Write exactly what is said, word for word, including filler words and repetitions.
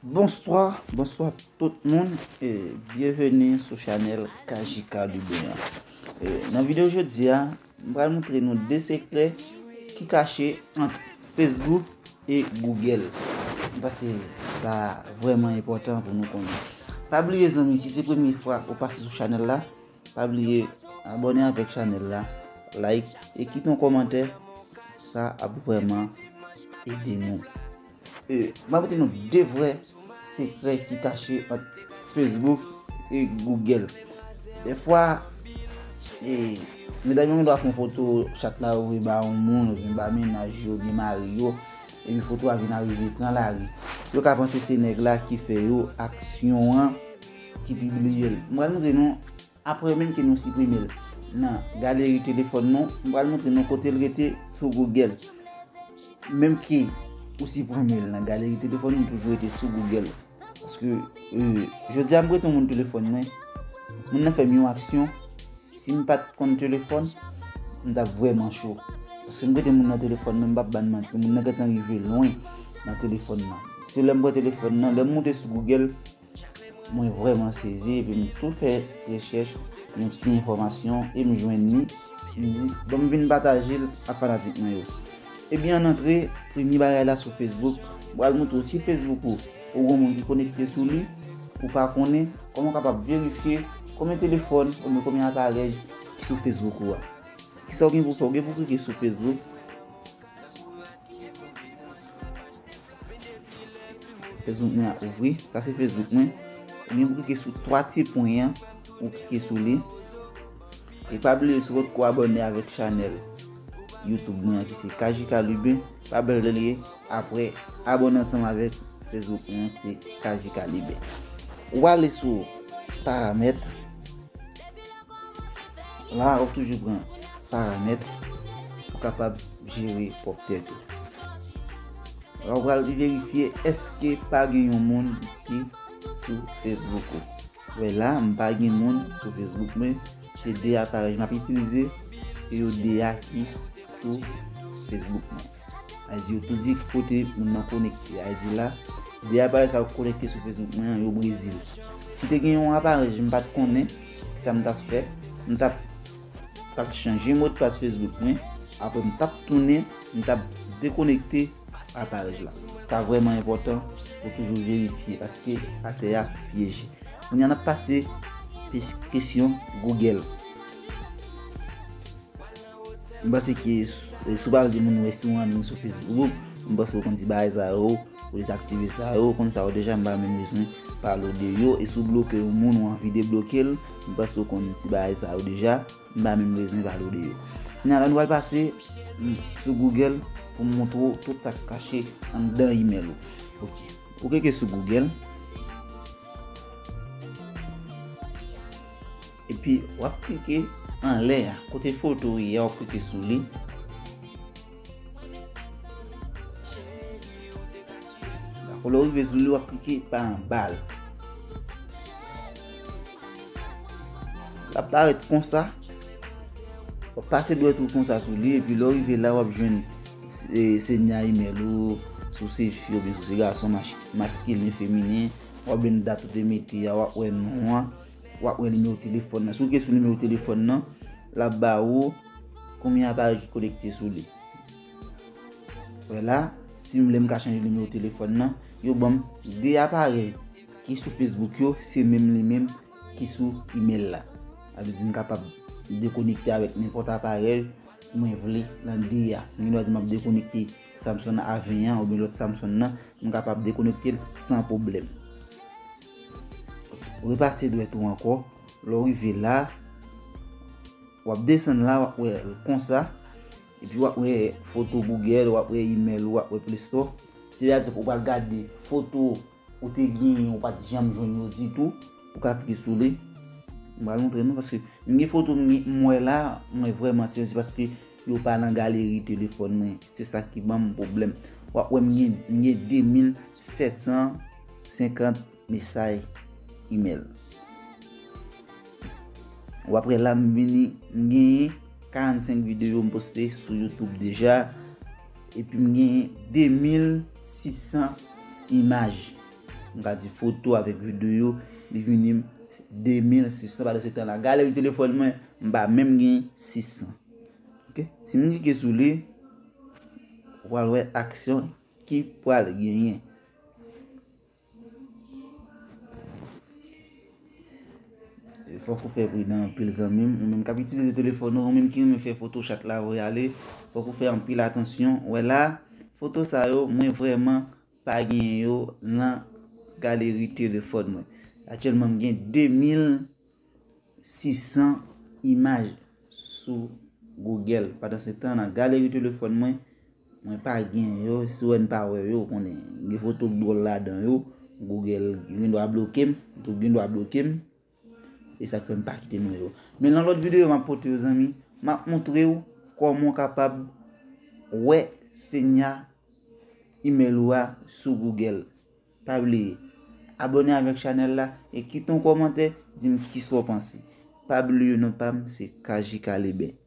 Bonswa, bonswa tout moun, e byenveni sou chanèl K J K Liben an. E nan videyo jodi a, m pral montre nou de sekrè ki kache ant Facebook e Google. M panse sa vrèman enpòtan pou nou konnen. Pa bliye zanmi, si se premye fwa ou pase sou chanèl la, pa bliye abòne avèk chanèl la, like e kite yon kòmantè, sa ap vrèman ede nou. E, m ap montre nou de vrè sekrè ki kache ant Facebook e Google. Dèfwa, e, medam yo gen dwa fè yon foto chat la voye ba yon moun, oubyen ba mennaj yo, oubyen mari yo, epi foto a vin arive pran lari. Yo ka panse se nèg la ki fè yo aksyon an, ki pibliye l. M pral montre nou apre menm ke nou siprime l nan galeri telefòn nou, m pral montre nou kote l rete sou Google. Menm ke ou siprime l nan galeri telefòn nou, toujou rete sou Google. Paske, e, jodi a m prete yon moun telefòn mwen, moun nan fè m yon aksyon, si m pa t konn telefòn, m t ap vrèman cho. Paske m prete moun nan telefòn mwen, m p ap ba n manti, moun nan gentan rive lwen nan telefòn nan. Se lè m pran telefòn nan, lè m moute sou Google, mwen vrèman sezi, epi m tou fè rechèch, yon ti enfòmasyon, e m jwenn li, m di, bon, m vin pataje l ak fanatik mwen yo. Ebyen, ann antre, premye bagay la sou Facebook, m pral montre w si Facebook ou, ou gon moun ki konekte sou li, ou pa konnen, kòman w kapab verifye konbyen telefòn oubyen konbyen aparèy ki sou Facebook ou a. Kisa w gen pou fè? W gen pou klike sou Facebook. Facebook mwen ap ouvri. Sa se Facebook mwen. Ou gen pou klike sou twa ti pwen an. Ou klike sou li. E pa bliye, si w potko abòne avèk chanèl YouTube mwen an ki se K J K Liben, pa bliye apre abòne ansanm avèk Facebook mwen an ki se K J K Liben. Ou ale sou paramèt. La, w ap toujou pran paramèt pou kapab jere pwòp tèt ou. La, w pral verifye èske pa gen yon moun ki sou Facebook ou. Wè la, m pa gen moun sou Facebook mwen. Se de aparèy m ap itilize, e yo de a ki sou Facebook mwen. Sa vle di yo tou di ki kote moun nan konekte. Sa vle di la, de aparèy sa yo konekte sou Facebook mwen an, yo Brezil. Si te gen yon aparèy m pa t konnen, kisa m t ap fè? M t ap, t ap chanje modpas Facebook mwen, apre m t ap tounen, m t ap dekonekte aparèy la. Sa vrèman enpòtan pou toujou verifye, paske atè a pyeje. Kounye a n ap pase pis-, kesyon Google. M panse ke s-, si w pa vle moun wè si w anliy sou Facebook, m panse w konn ti bagay sa yo, ou dezaktive sa yo, ou konn sa yo deja, m pa menm bezwen pale w de yo. E si w bloke yon moun, ou anvi debloke l, m panse w konn ti bagay sa yo deja, m pa menm bezwen pale w de yo. Kounye a la, nou pral pase, mm, sou Google pou m montre w tout sa k kache anndan imèl ou. Ok. Ou klike sou Google. Epi, w ap klike anlè a, kote foto ye a, w ap klike sou li. Dakò, lè w rive sou li, w ap klike pa anba l. L ap parèt konsa. W ap pase dwèt ou konsa sou li, epi lè w rive la, w ap jwenn, e, senya imèl ou, si w se fi oubyen si w se gason, mas-, maskilen, feminen, w ap jwenn dat ou te mete a, w ap wè non an, w ap wè nimewo telefòn nan. Si w klike sou nimewo telefòn nan, l ap ba ou konbyen aparèy ki konekte sou li. Wè la, si m vle m ka chanje nimewo telefòn nan, yo ban m de aparèy ki sou Facebook yo, se menm li menm ki sou imèl la. Sa vle di m kapab dekonekte avèk nenpòt aparèy mwen vle nan de a. M gen dwa di m ap dekonekte Samsung A ven an oubyen lòt Samsung nan, m kapab dekonekte l san pwoblèm. Repase dwèt ou ankò. Lè w rive la, w ap desann la, w ap wè l konsa. Epi w ap wè foto Google, w ap wè imèl ou, w ap wè Play Store. Si pa egzanp ou pral gade foto ou te genyen, ou pa t janm jwenn yo ditou, ou ka klike sou li. M pral montre nou paske m gen foto m gen, m wè la, mwen vrèman sezi paske yo pa nan galeri telefòn mwen. Se sa ki ban m pwoblèm. W ap wè m gen, m gen de mil sèt san senkant mesaj imèl. W ap wè la, m vini, m genyen karannsenk videyo m poste sou YouTube deja. Epi m genyen de mil sis san imaj. m ka di foto avèk videyo, li vini m de mil sis san. Pandan se tan la, galeri telefòn mwen, m pa menm gen sis san. Ok? Si m klike sou li, w pral wè aksyon ki pral genyen. Fòk ou fè pridan anpil, zanmi m. Ou menm k ap itilize telefòn ou, ou menm ki renmen fè foto chat la voye ale, fòk ou fè anpil atansyon. Wè la, foto sa yo, mwen vrèman pa gen yo nan galeri telefòn mwen. Aktyèlman, m gen de mil sis san imaj sou Google. Pandan se tan, nan galeri telefòn mwen, mwen pa gen yo. Si w wè n pa wè yo, ou konnen gen foto dwòl ladan yo. Google gen dwa bloke m, tou gen dwa bloke m. E sa k fè m pa kite nou yo. Men nan lòt videyo m ap pote yo, zanmi, m ap montre w kòman w kapab wè senya email ou a sou Google. Pa bliye, abòne avèk chanèl la e kite yon kòmantè, di m kisa w panse. Pa bliye non pa m, se K J K Leben.